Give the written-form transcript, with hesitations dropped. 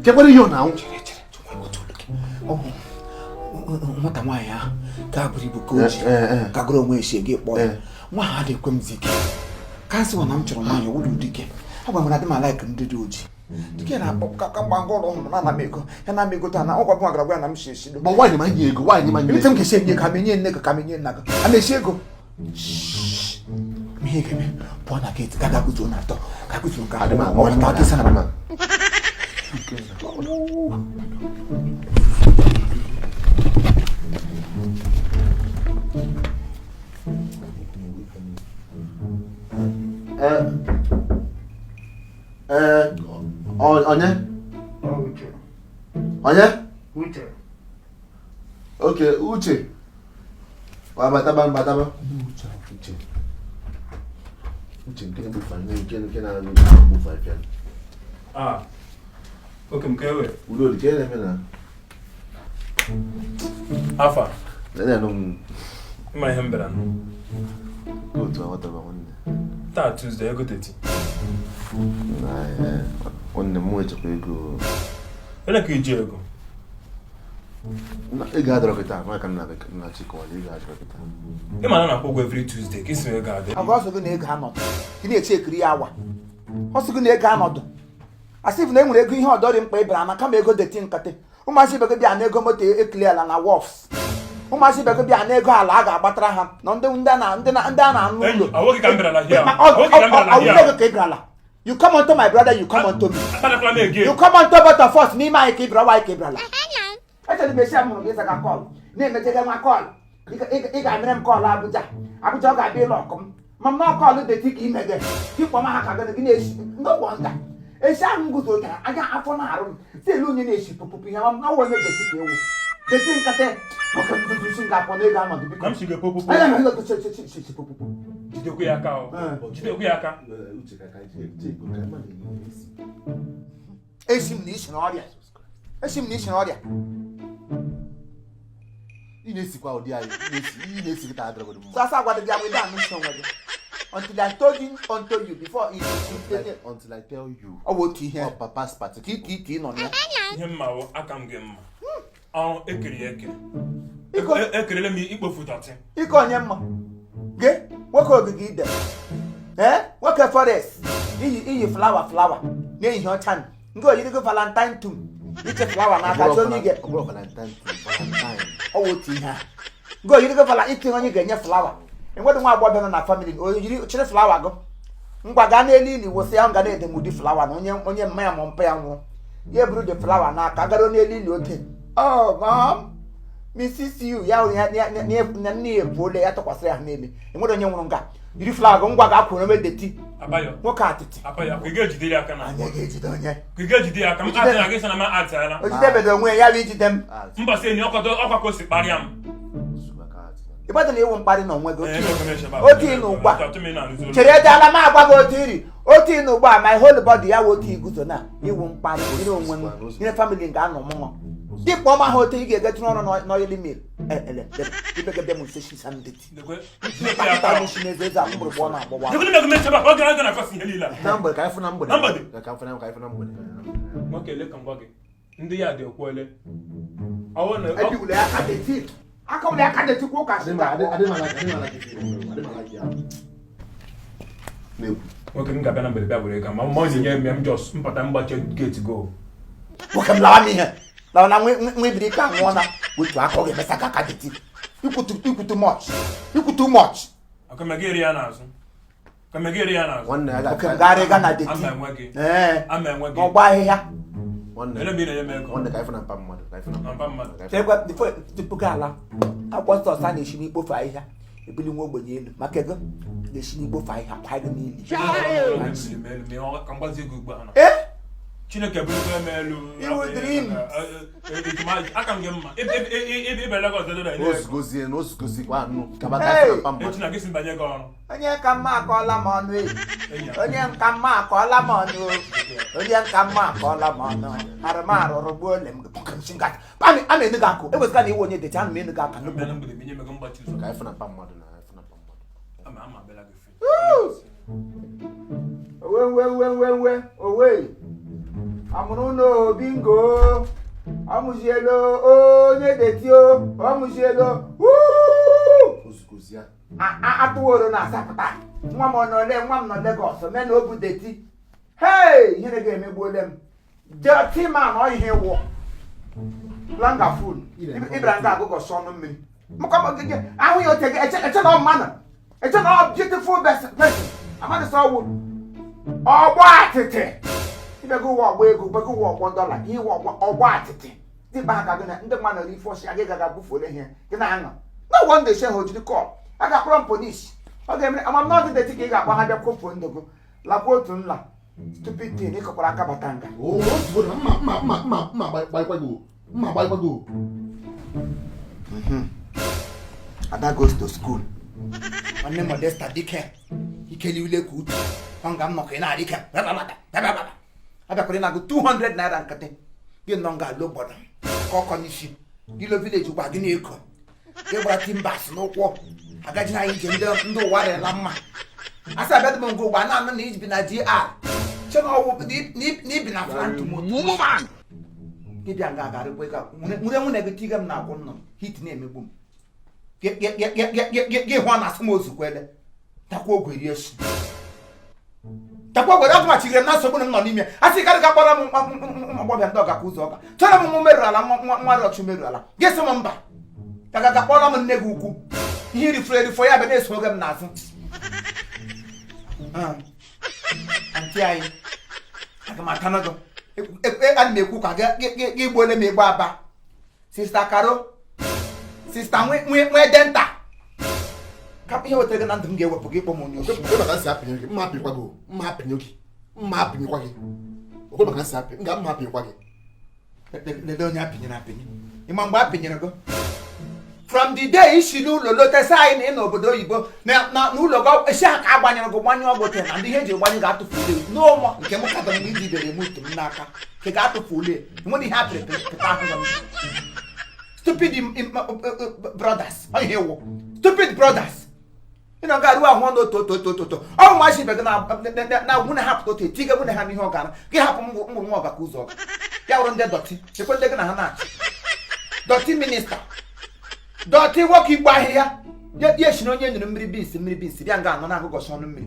Chekwara ihe ọ na-anwụ. Nwata nwaanyị ahụ ka buru ibu ka o ji ka gụrụ onwe esi gị kpọọ ya nwa ha adịghị ekwe m zi ike ka sị na m chọrọ nwaanyị wụrụ dike agwa m na adị m a-like ndị dị oji dike na-akpọ ka ka mgba ngwa ụlọ ọhụrụ na ana m ego ya na m ego taa na ọgwa gwa gara gwa ya na m si esi Ma nwaanyị ma nye ego, nwaanyị ma nye ego ego. m ga-esi enye ka m enye nne gị ka m enye nna gị a na-esi ego ihe ga-eme pụọ na gate ga ga guzuo na atọ ka guzuo nke Adị m abụọ ama, ọ ka gị adị m ama. Ee, onye? Onye? Uche. Okay, Uche. Wa bataba bataba. Uche. Uche nke na-egbufe nke nke na-egbufe afịa. Ah. Oke m ka ewe. Udo dị ka e na-eme na. Afa. Na m Ịma ihe m bịara nụ. Otu aghọtaba nwanne. Taa Tuesday ego dirty. Na nwanne m nwechakwa ego. Ele ka iji ego. Na ego adọrọ kịta, maka nna nna Chikọwala ego adọrọ kịta. Ịma na na-akwụ ụgwọ every Tuesday ka isi m ego adị. Agwa ọsọ gị na ego anọdụ gị na-eche ekiri ya awa ọsọ gị na ego anọdụ asị na e nwere ego ihe ọdọ dị mkpa ịbara na kama ego dirty nkatị ụmụazị ibe gị bịa na ego moto ekili ala na wharfs ụmụazị ibe gị bịa na ego ala a ga-agbatara ha na ndị ndị a na ndị na- ndị a na-anụ Enyi, ụlọ ọ nwoke ka m bịara here. Ma Ọ nwoke ka m bịara ọ here. ọ ka ị bịarala. You come unto my brother, you come unto me. Akpatakwala m again. You come unto both of us n'ime anyị ka ị bịara ọwa anyị ka ị bịarala. Echere m esi m hụrụ gị ịzaga call na-emejega nwa call ị ga-emere m call Abuja Abuja ọ ga-abịa ịlụ ọkụ m ma m na call dirty ka ime gị ka ịkpọ m aha ka gị gị na-esi no wonder esi ahụ m guzotara anya afọ na-arụ m si elu onye na-esi pụpụpụ ihe ma m na onye dirty ka ewu dirty nkata nwoke m guzo isi nga afọ na ego anọdụ biko Na m si ga-epopopo. anya na si pụpụpụ Jidekwa ya aka o. Jidekwa ya aka. Uche ka ka ego ka mmadụ na-esi. Esi m na isi na ọrịa, esi m na isi na ọrịa. Ị na-esikwa ụdị anyị, ị na-esi kịta adọrọ mma. Sasa agwa gị agwa ebe a n'isi onwe gị until I told you unto you before it Until I tell you. Ọ bụ otu ihe. Ọ papa's ka ike ike ị nọ na ya. Ihe mma wụ aka m gị mma. Ọrụ ekere ya eke. Ekerele m ikpofu dirty. Ike onye mma gị nwoke ogige ide ee nwoke forest iyi iyi flower flower n'ehihie ọcha nke oyiri gị valentine tum iche flower n'aka chọọ onye ị ga Ọ bụrụ Valentine, Valentine. Ọ wụ otu ihe a gị oyiri gị vala itinye onye ga-enye flower enwedị nwa agbọghọbịa nọ na family o yiri chịrị flower gụ ngwa gaa n'elu ili wụsị ya nga na-ede m ụdị flower na onye onye mma ya ma mpa ya nwụrụ ya eburu dị flower n'aka gara n'elu ili ote oh mom mrs you ya hụrụ ya na nne ya ebuola ya tụkwasịrị ya n'elu enwere onye nwụrụ nga yiri flower gụ ngwa ga akwụrụ ome dirty Abayọ. Nwoke atịtị. Abayọ, ka ị ga-ejide ya aka na. Anyị ga-ejide onye? Ka ị ga-ejide ya aka m atị na gị sị na m atịala. O jidebedo onwe ya bụ ijide m. Mba sị enyi ọkwado ọkwa ka o si kparịa m. Ịgbado na ịwụ mkparị na onwe gị Ee, ebe m echebe otu ị nọ ugbu a Atụ m ị na-arụzi ụlọ. Chere edela m agwa gị otu iri otu ị nọ ugbu a my whole body ya wụ otu iguzo na iwu mkparị nyere onwe m nyere family nke anọ mụnwa dịkpa ọma ha otu ị ga-egetụrụ ọrụ n'oil mill ele ibegebe m nso shisa m dirty Lekwe, jidekwa ya aka. kpata n'isi n'eze eze akpụrụkpụ ọ na-agbọwa. Lekwe n'ime echebe ọ gara aga na-akọsi ihe niile a. Na mgbede ka anyị fụ na mgbede. Na mgbede? Ka anyị fụ na ka anyị fụ na mgbede. Nwoke ele ka m gwa gị. Ndị ya dị ekwuole. Ọwụ na Ebi ule aka dirty aka ule aka dirty kwa ụka Adị m adị adị m ala adị m ala gị adị m ala gị ahụ. Na-ekwu. Nwoke m ga-abịa na mgbede bịa were ego ma ma ọ na-enye m ya m just mpata mgbache gate go. Nwoke m lawa m ihe lawa na nwa ibiri ike anwụọ na otu aka ọ ga-emesa ka aka dirty ikwutu ikwutu much ikwutu much. Aka m ga-eri ya n'azụ. Ka m ga-eri ya n'azụ. Nwanne ya Nwoke m gara ịga na dirty Ama enwe gị. Ee. Ama enwe gị. N'ọgba ahịhịa. Nwanne. Ele m ị na-enye m ego. Nwanne ka anyị fụ na mpa mmadụ. Ka anyị fụ Na mpa mmadụ. Ka anyị fụ- Chekwa before tupu gị ala akwụkwọ nsọ ọsa na-esi n'ikpofu ahịhịa ebuli nwa ogbenye elu maka ego na-esi n'ikpofu ahịhịa kwa gị n'ili. Ebuli m elu ma ka m gbazie ego ugbu a na. Ee? Chineke buligo m elu. Iwu dream. Aka m gị mma. Ebe Lagos dị na Ozugozie na ozugozikwa anụ. Kaba ka anyị fụ na mpa mmadụ. Echi na gị si banye gị ọrụ. Onye ka mma akọọla m ọnụ eyi Enyi. Onye nka mma akọọla m ọnụ o. Onye nka mma akọọla m ọnụ arụmarụrụ gbuo ole m a na-enu gị akụ ewezụga na iwe onye dirty ana m enu gị aka Bịa na mgbede ma inye m ego mgbachi ụzọ. Ka anyị fụ na mpa mmadụ na anyị fụ na mpa mmadụ. Ama ama abịala gị fe. O Owe nwe nwe nwe nwe owe amụrụ ụlọ bingo ọmụzielo onye detio ọmụzielo. Ozugozi ya. Atụworo na-asapụta nwa m nọ ole, nwa m nọ Lagos mee na o bu dirty. Hei, ihere ga-emegbuole m. Dirty man, ọ ihe wụ langa ful ịbịara nga agụgọ sọ ọnụ mmiri. Ahụ ya ote gị eche eche na ọ mmanụ, eche na ọ beautiful person amadị sọ ọwụ ọgbọ atịtị. Ịbịago ụwa ọgbọ ego, bịago ụwa ọgbọ dọla, gị ịwa ọgbọ atịtị dịkpa aka gị na ndị mmadụ ife ọsị gị gaga bufuole ihe gị na-aṅụ. No wonder she ha ojiri call a ga-akpọrọ m police. Ọ ga-emere amam na ọdị dirty ka ị ga-akpọ ha bịa kwofuo ndụ gị lakwa otu nla. Stupid thing, ịkọkwara aka bata nga. O ozugbo na mma mma mma mma mma gbaịkwa gị o. Mma gbaịkwa gị o. Ada goes to school. Nwanne Modesta dike ikeli ule ka utu ọ nga m nọkọ ị na-arị ike abịakwara ị na-agụ 200 naira nkịtị gị nọ nga alo gbọdọ ka ọkọ n'isi ilo village gwa gị na-eko gị gbara timbers n'ụkwụ agaji anyị ije ndị ụwa rịala mma. Asị abịa dị m ngwa ụgbọ na-anụ na ibi na GR che na ọwụ na ibi na front moto gị bịa nga agarịkwa ịga nwere nwunye gị tiga m na akwụ nnọ hit na-emegbu m gị hụ na asị m ozukwele takwa ogwe rie shi takwa ogwe ọgụ machigire m na nsogbu m nọ n'ime. A sị karị ga kpọrọ m ụmụ agbọbịa ndị ọga ka ụzọ ọga chọrọ m mụ merụrụ ala nwa nwa rọchụ merụrụ ala gị sị m mba ka ga kpọrọ m nne gị ukwu ihe irifuru erifo ya bịa na-eso oge m n'azụ. Aunty anyị aga m atanago ana m ekwu ka gị gbuole m egbu aba Sister Karo, Sister nwe denta ka ihe wetara gị na ndụ m ga-ewepụ gị ịkpọ m onye oshi. Okwe maka nsị apịnye gị, mma apịnyekwa gị o. Mma apịnye gị, mma apịnyekwa gị. Okwe maka nsị apị nga mma apịnyekwa gị. Lele onye apịnyere apịnye. Ịma mgbe apịnyere gị from the day isi n'ụlọ lotesa anyị na ị n'obodo oyibo na n'ụlọ gị esi ha ka agbanyere gị gbanyụọ gị ote na ndị ihe eji gbanye ga-atụfu ule n'ụmụ nke m kadọ mgbe iji dere m utu m n'aka nke ga-atụfu ule enwere ihe apịrị pịta ahụ gị. Stupid brothers, ọ ihe wụ stupid brothers. Ị na ga arụ ahụ ọnụ otu otu otu otu otu ọ bụ machi ibe gị na nwunye ha pụta otu etiga nwunye ha n'ihe ọ gara gị hapụ m ngwụrụ nwa ọga ka ụzọ ọga ya wụrụ ndị dirty ekwe ndị gị na ha na-achị dirty minister, dirty nwoke igbo ahịhịa ya esi na onye nyere mmiri beans mmiri beans bịa nga anọ na-agụgọsi ọnụ mmiri.